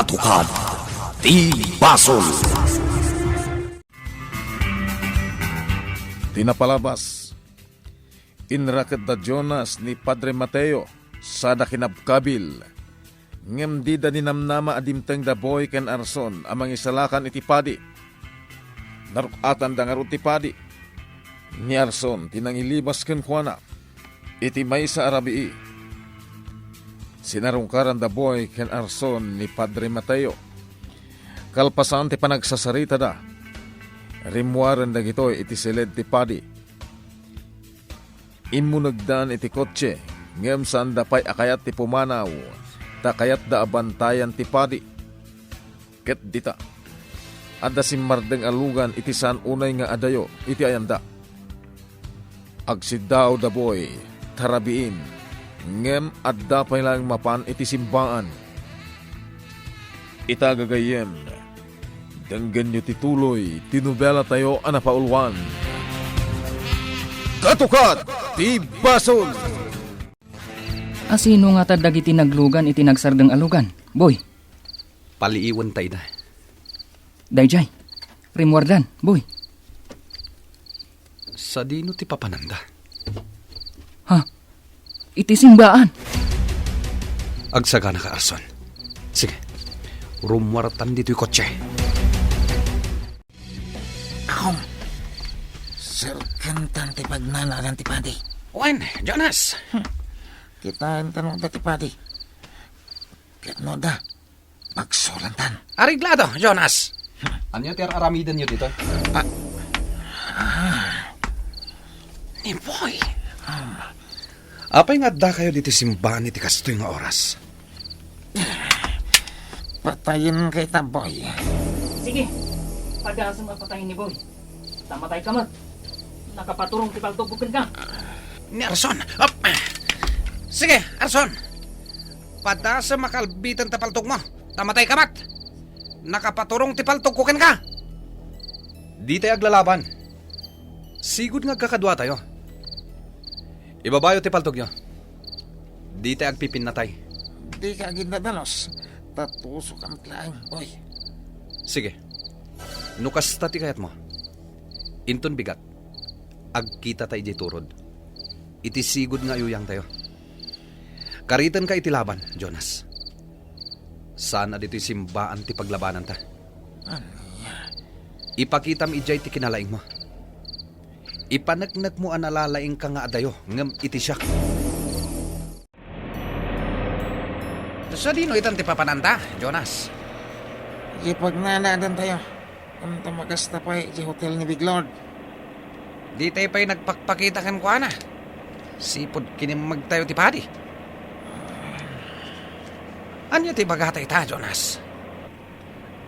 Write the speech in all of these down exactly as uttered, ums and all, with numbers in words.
Katukad ti basol. Ti napalabas, inraket da Jonas ni Padre Mateo sada kinabkabil, ngem dida ninamnama a dimteng da Boy ken Arson a mangisalakan iti padi. Naruk-atanda ngarud ti padi. Ni Arson ti nangilibas kenkuana iti maysa a rabii. Sinarungkaran da Boy ken Arson ni Padre Mateo. Kalpasan ti panagsasaritada, rimmuaren dagitoy iti siled ti padi. Immunegdan iti kotse, ngem saanda pay a kayat ti pumanaw, ta kayatda a bantayan ti padi. Ket dita, adda simmardeng a lugan iti saan unay nga adayo iti ayanda. Agsiddaaw da Boy, ta rabiin, ngem adda pay laeng mapan iti simbaan. Ita gagayyem, denggenyo ti tuloy ti nobelatayo a napauluan. Katukad ti basol! Asino ngata dagiti naglugan iti nagsardeng a lugan, Boy? Paliiwenta ida. Daydiay, rimmuardan, Boy. Sadino ti papananda? Ha? Iti simbaan. Agsaganaka, Arson. Sige, rummuartan ditoy kotse. Akum, serkentan ti pagnanadan ti padi. Wen, Jonas. Hmm. Kitaen ta no adda ti padi. Ket no adda, pagsulantan. Areglado, Jonas. Ania ti ar-aramidenyo ditoy? Ah. Ah. Ni Boy. Ah. Apay nga addakayo ditoy simbaan iti kastoy nga oras? Patayenka ita, Boy. Sige, padasem a patayen ni Boy. Ta matayka met. Nakapaturong ti paltogko kenka. Ni Arson. Ap! Sige, Arson. Padasem a kalbiten ta paltogmo. Ta matayka met. Nakapaturong ti paltogko kenka. Ditay aglalaban. Sigud nga agkakaduatayo. Ibabayo ti paltogyo. Ditay agpipinnatay. Dika agindadalus. Ta tusok a met laeng, Boy. Sige. No kasta ti kayatmo, inton bigat, agkitata idiay turod. Iti sigud nga ayuyangtayo. Karitenka iti laban, Jonas. Saan a ditoy simbaan ti paglabananta. Ania? Ipakitam idiay ti kinalaingmo. Ipaneknekmo a nalalaingka nga adayo, ngem iti siak. Sadino itan ti papananta, Jonas? Ipagnanadantayo. Kunta makasta pay iti hotel ni Big Lord. Ditay pay nagpakpakita kenkuana. Sipud kinimmegtayo ti padi. Ania ti ibagata ita, Jonas?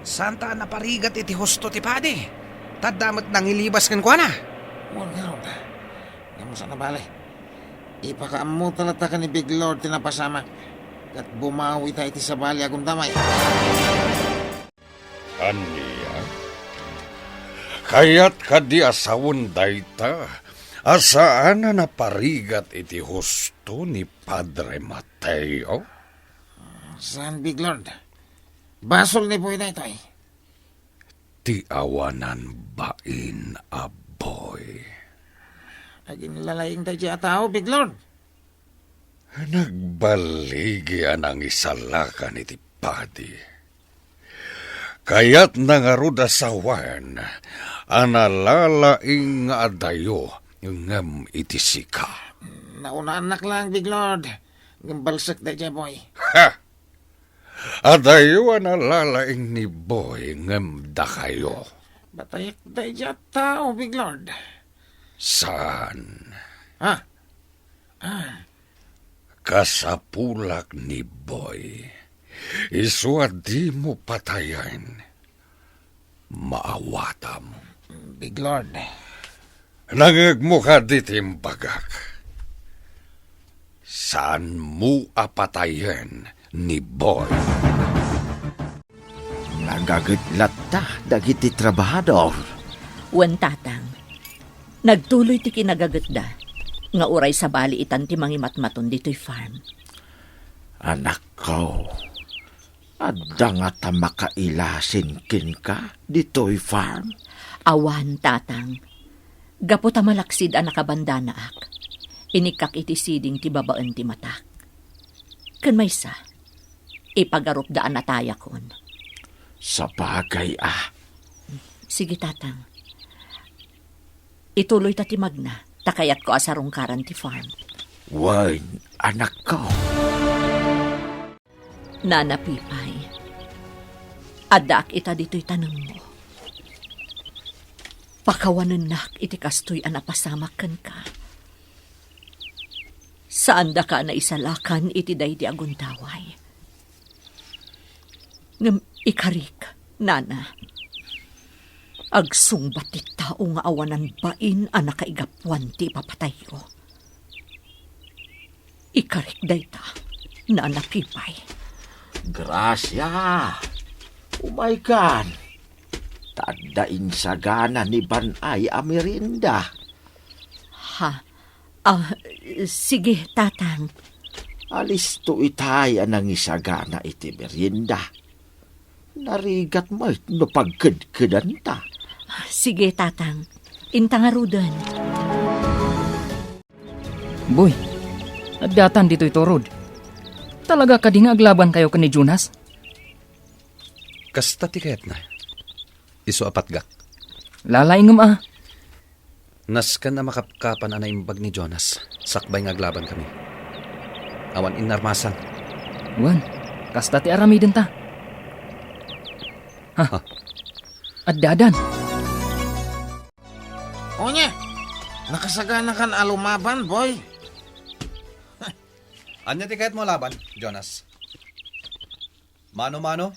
Saanta a naparigat iti husto ti padi. Ta adda met nangilibas kenkuana. Wen ngarud. Ngem saan a bale. Ipakaammota latta ken ni Big Lord ti napasamak. Ket bumawita iti sabali a gundaway. Ania? Kayat kadi a sawen dayta a saan a naparigat iti husto ni Padre Mateo? Saan, Big Lord. Basol ni Boy daytoy. Ti awanan bain a Boy. Aginlalaing daydiay a tao, Big Lord. Nagballigi a nangisalakan iti padi. Kayatna ngarud a sawen a nalalaing nga adayo ngem iti sika. Naunaannak laeng, Big Lord. Ngem balsek daydiay a Boy. Ha! Adayo a nalalaing ni Boy ngem dakayo. Batayak daydiay a tao, Big Lord. Saan? Ha? Ah. Kasapulak ni Boy. Isu a dimo patayen. Maawatam. Big Lord. Nangngegmo kadi ti imbagak. Saanmo a patayen ni Boy. Nagaget latta dagiti trabahador. Wen, Tatang. Nagtuloy ti kinagagetda, nga uray sabali itan ti mangimatmaton ditoy farm. Anakko, Adda ngata makailasin kenka ditoy farm? Awan, Tatang. Gapu ta malaksid a nakabandanaak, inikkak iti siding ti babaen ti matak. Ken maysa, ipagarupda a natayakon. Sabagay a. Sige, Tatang. Ituloyta ti magna, ta kayatko a sarungkaran ti farm. Wen, anakko. Nana Pipay, addaak ita ditoy tanemmo. Pakawanennak iti kastoy a napasamak kenka. Saandaka a naisalakan iti daydi a gundaway. Ngem ikarik, Nana, agsungbat ti tao nga awanan bain a nakaigapuan ti ipapatayyo. Ikarik dayta, Nana Pipay. Gracia, umaykan. Ta adda insagana ni Ban-ay a merienda. Ha? Ah, sige, Tatang. Alisto itay a nangisagana iti merienda. Narigat met no pagkedkedanta. Sige, Tatang. Inta ngaruden. Boy, addatan ditoy turod. Talaga kadi nga aglabankayo ken ni Jonas? Kasta ti kayatna. Isu a patgak. Lalaingem a. Nasken a makapkapan a naimbag ni Jonas, sakbay nga aglabankami. Awan inarmasan. Wen, kasta ti aramidenta. Ha? Ha? Addadan. Onya, nakasaganakan a lumaban, boy. Ania ti kayatmo a laban, Jonas? Mano-mano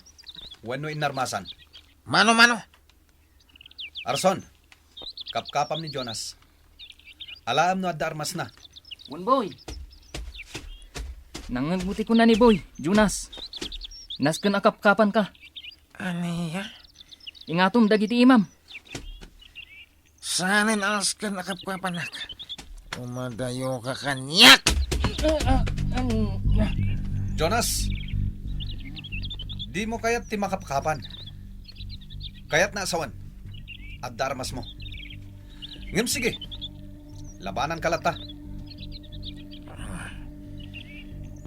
wenno inarmasan? Mano-mano. Arson, kapkapam ni Jonas. Alaem no adda armasna. Wen, Boy. Nangngegmo ti kuna ni Boy, Jonas. Nasken a kapkapanka. Ania? Ingatom dagiti imam. Saanen a nasken a kapkapanak. Umadayoka kaniak! Jonas, dimo kayat ti makapkapan. Kayatna a sawen. Adda armasmo. Ngem sige, labananka latta.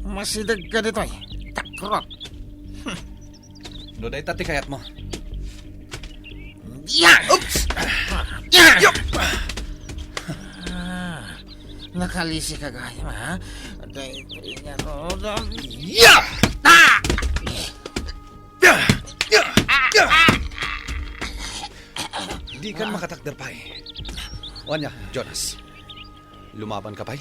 Masidegka ditoy, takrot. No dayta ti kayatmo. Ya! Oops! Ya! Yup! Ah, nakalisika gayam, ha? Daytoy nga rodam. Ya! Ah! Ya! Ya! Ya! Dikan makatakder pay. O ania, Jonas? Lumabanka pay?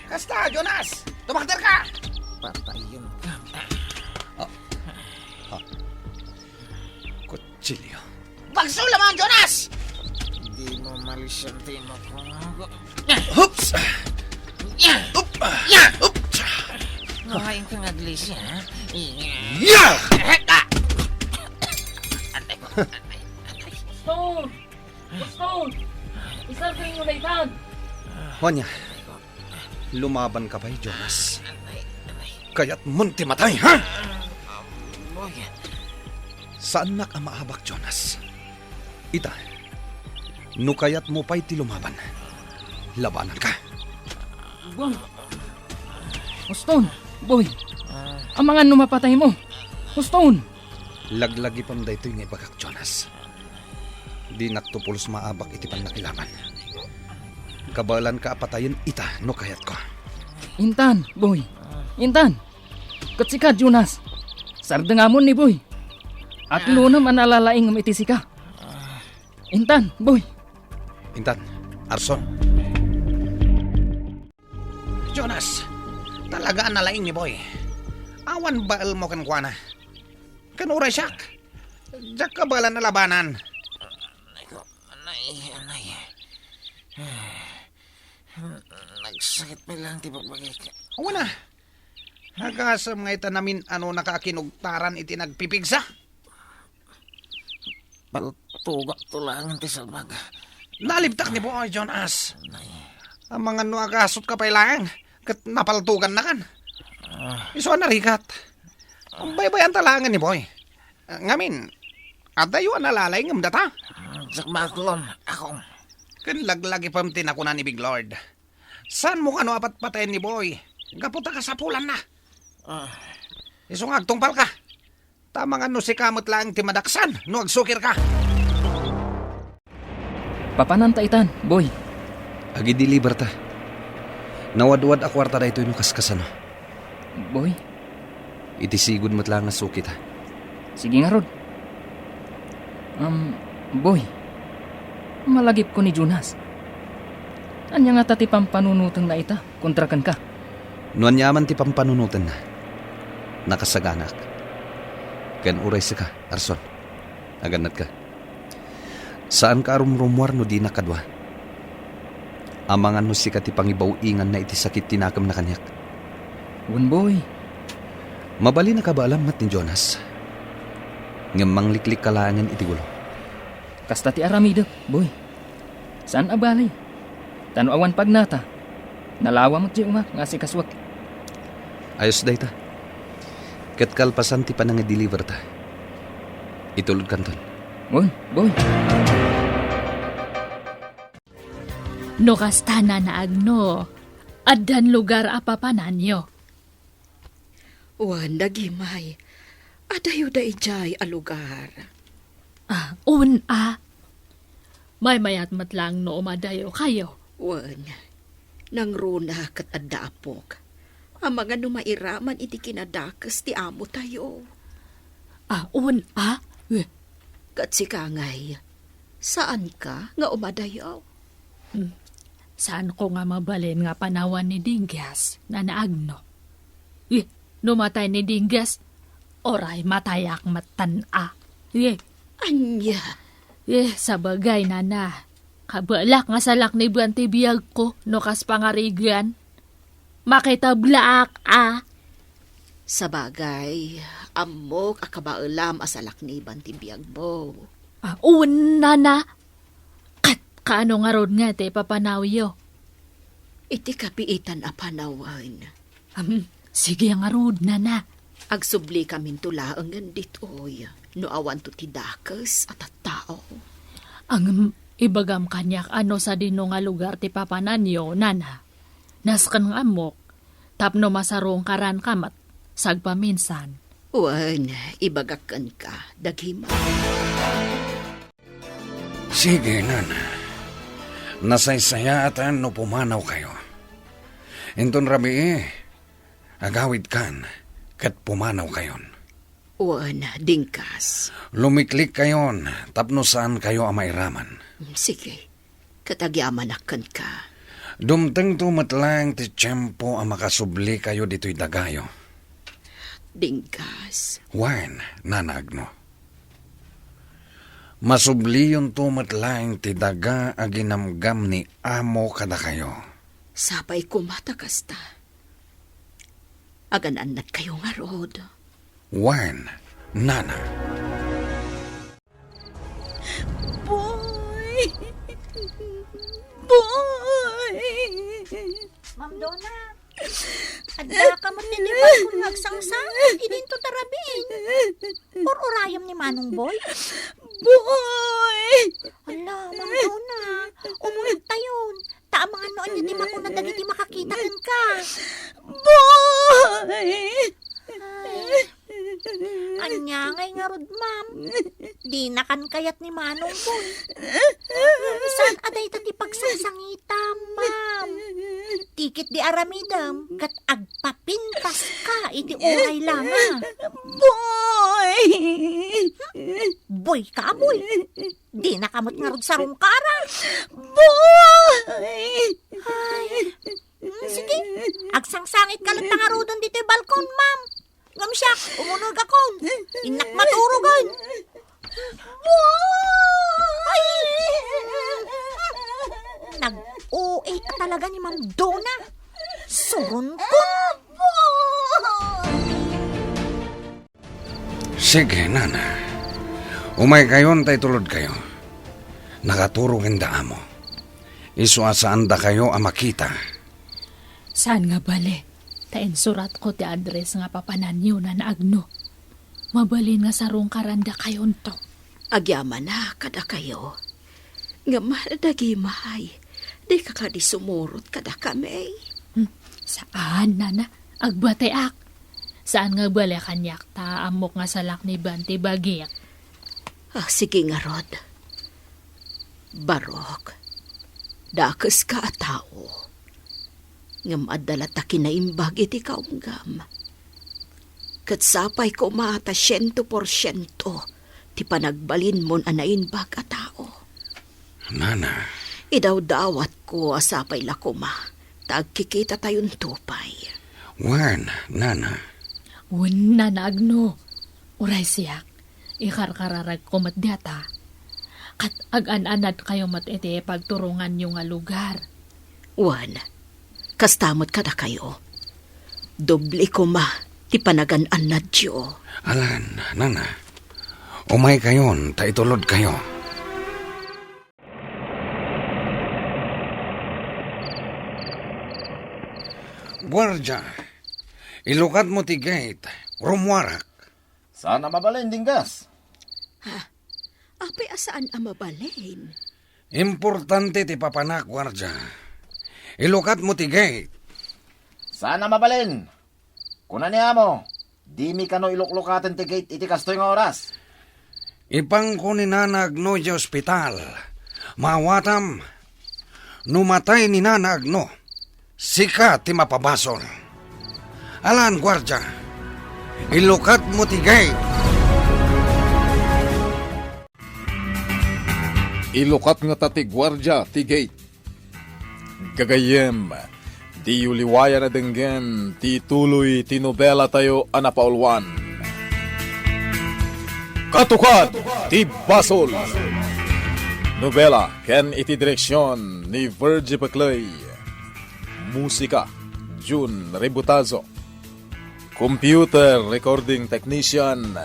Kasta, Jonas! Tumakderka! Patayenka. Ah. Ah. Kutsilyo. Bagso laman, Jonas! Dimo malisian ti imo ko. Oops! Ya! Oop! Ya! Oop! Ngayon ka nga, Glesia, ha? Ya! Stone! Stone! Isar kayo na itan! Wanya, lumabanka pay, Jonas. Kayatmon ti matay, ha? Saannak a maabak, Jonas. Ita, no kayatmo pay ti lumaban, labananka. Boy! Stone! Boy! Amangan no mapataymo! Stone! Laglagipem daytoy nga ibagak, Jonas. Dinakto pulos maabak iti pannakilaban. Kabaelanka a patayen ita no kayatko. Intan, Boy. Intan. Ket sika, Jonas. Sardengamon ni Boy. Atlonem a nalalaingem iti sika. Intan, Boy. Intan, Arson. Jonas, talaga a nalaing ni Boy. Awan baelmo kenkuana. Ken uray siak, diak kabaelan a labanan. Anay, anay. Nagsakit pay lang ti bagbagik. Awan a. Agasem nga ita namin-anonaka a kinugtaran iti nagpipigsa. Paltugakto laeng ti salbag. Nalibtak ni Boy Jonas. Nay. Amangan no agasotka pay laeng, ket napaltugannakan. Isu a narigat. Baybayan ta laengen ni Boy. Ngamin, adayo a nalalay ngem data. Diak maaklon, Akong. Ken laglagipem ti nakuna ni Big Lord. Saanmo kano a patpatayen ni Boy? Gapu ta kasapulanna. Ah. Isu nga agtungpalka. Ta amangan no sika met laeng ti madaksan no agsukirka. Papananta itan, Boy. Agi-deliver ta. Nawadwad a kuarta daytoy no kaskasano. Boy? Iti sigud met laeng a suki ta. Sige ngarud. Um, Boy, malagipko ni Jonas. Ania ngata ti pampanunotenna ita kontra kenka? No aniaman ti pampanunotenna, nakasaganaak. Ken uray sika, Arson, agannatka. Saanka a rumrumuar no dinak kadua. Amangan no sika ti pangibaw-inganna iti sakit ti nakemna kaniak. Wen, Boy. Mabalin a kabaalam met ni Jonas. Ngem mangliklikka laengen iti gulo. Kasta ti aramidek, Boy. Saan a bali. Ta no awan pagnata, nalawa met diay umak nga asikasuek. Ayos dayta. Ket kalpasan ti panangideliver ta, itulodkanton. Wen, Boy. No kasta, Nana Agno, addan lugar a papananyo? Wen, Dagimay, adayo da idiay a lugar. Ah, un a. Maymayat met laeng no umadayo kayo. Wen, nangruna ket adda apok. Amangan no mairaman iti kinadakes ti amo tayo. Ah, un a? Eh. Ket sika ngay, saanka nga umadayo? Hmm. Saanko nga mabalin nga panawan ni Dinggas, Nana Agno. Eh, no matay ni Dinggas, uray matayak metten a. Eh. Ania? Eh, sabagay, Nana. Kabaelak nga salakniban ti biagko no kas pangarigan. Makitablaak a. Sabagay, ammok a kabaelam a salakniban ti biagmo. Ah, wen, Nana. Ket kaano ngarud nga ti ipapanawyo? Iti kapiitan a panawen. Am, sige ngarud, Nana. Agsublikaminto laengen ditoy no awanto ti dakes a tattao. Ngem, ibagam kaniak a no sadino nga lugar ti papananyo, Nana. Nasken nga ammok, tapno masarungkaranka met sagpaminsan. Wen, ibagak kenka, Dagimay. Sige, Nana. Nasaysayaatan no pumanawkayo. Inton rabii, agawidkan ket pumanawkayon. Wen, Dinggas. Lumiklikkayon tapno saankayo a mairaman. Sige, ket agyamanak kenka. Dumtengto met laeng ti tiempo a makasublikayo ditoy dagayo. Dinggas. Wen, Nana Agno. Masubliyonto met laeng ti daga a ginamgam ni Amo kadakayo. Sapay koma ta kasta. Agan-annadkayo ngarud. Wen, Nana. Boy! Boy! Ma'am Donna, adda ka met iti balkon nga agsangsangit idinto ta rabiin. Ur-urayem ni Manong Boy? Boy! Ala, Ma'am Donna, umulogtayon. Ta amangan no ania ti makuna dagiti makakita kenka. Boy! Ay. Ania ngay ngarud, ma'am? Dinakan kayat ni Manong Boy. Saan a dayta ti pagsangsangitam, ma'am? Tikit di aramidem, ket agpapintaska iti uray langa. Boy! Boy ka a boy. Dinaka met ngarud sarungkara. Boy! Ay. Mm, sige. Agsangsangitka latta ngaruden ditoy balkon, ma'am. Ngem siak, umunegakon. Innak maturogen. Boy! Ay! Nag-O A ka talaga ni Ma'am Donna. Suronkon. Sige, Nana. Umaykayon ta itulodkayo. Nakaturogen da Amo. Isu a saandakayo a makita. Saan nga bale? Ta insuratko ti address nga papananyo, Nana Agno. Mabalin nga sarungkarandakayonto. Agyamanak kadakayo. Ngem dagimay, dika kadi sumurot kadakami? Hmm, saan, Nana. Agbateak. Saan nga bale kaniak ta ammok nga salak ni Ban ti bagik. Ah, sige ngarud. Barok, dakeska a tao. Ngem adda latta kinaimbag iti kaumgam. Ket sapay koma ta siento porsiento ti panagbalinmon a naimbag a tao. Nana. Idawdawatko a sapay la koma ta agkikitatayon pay. Wen, Nana. Wen, Nana Agno. Uray siak, ikarkararagko met diata. Ket agan-anadkayo met iti pagturonganyo nga lugar. Wen, kasta met kadakayo. Doble koma ti panagan-annadyo. Alan, Nana, umaykayon ta itulodkayo. Guardia, ilukatmo ti gate, rummuarak. Saan a mabalin, Dinggas. Ha? Apay a saan a mabalin? Importante ti papanak, guardia. Ilukatmo ti gate. Saan a mabalin? Kuna ni amo, dimi kano iluklukaten ti gate iti kastoy nga oras. Ipanko ni Nana Agno iti ospital. Maawatam, no matay ni Nana Agno, sika ti mapabasol. Alan, guardia, ilukatmo ti gate. Ilukat ngata ti guardia ti gate. Gagayyem, diyo liwayan a denggen ti tuloy ti nobelatayo a napauluan, Katukad ti Basol. Nobela ken iti direksion ni Virgie Peclay. Musika, Jun Rebutazo. Computer recording technician,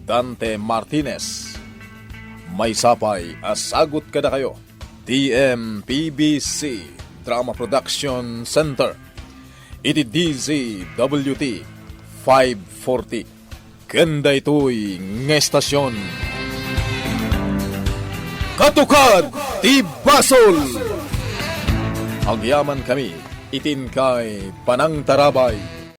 Dante Martinez. Maysa pay a sagut kadakayo, T M P B C Drama Production Center, iti D Z W T five forty. Ken daytoy nga estasion, Katukad ti Basol! Agyamankami iti inkay panangtarabay.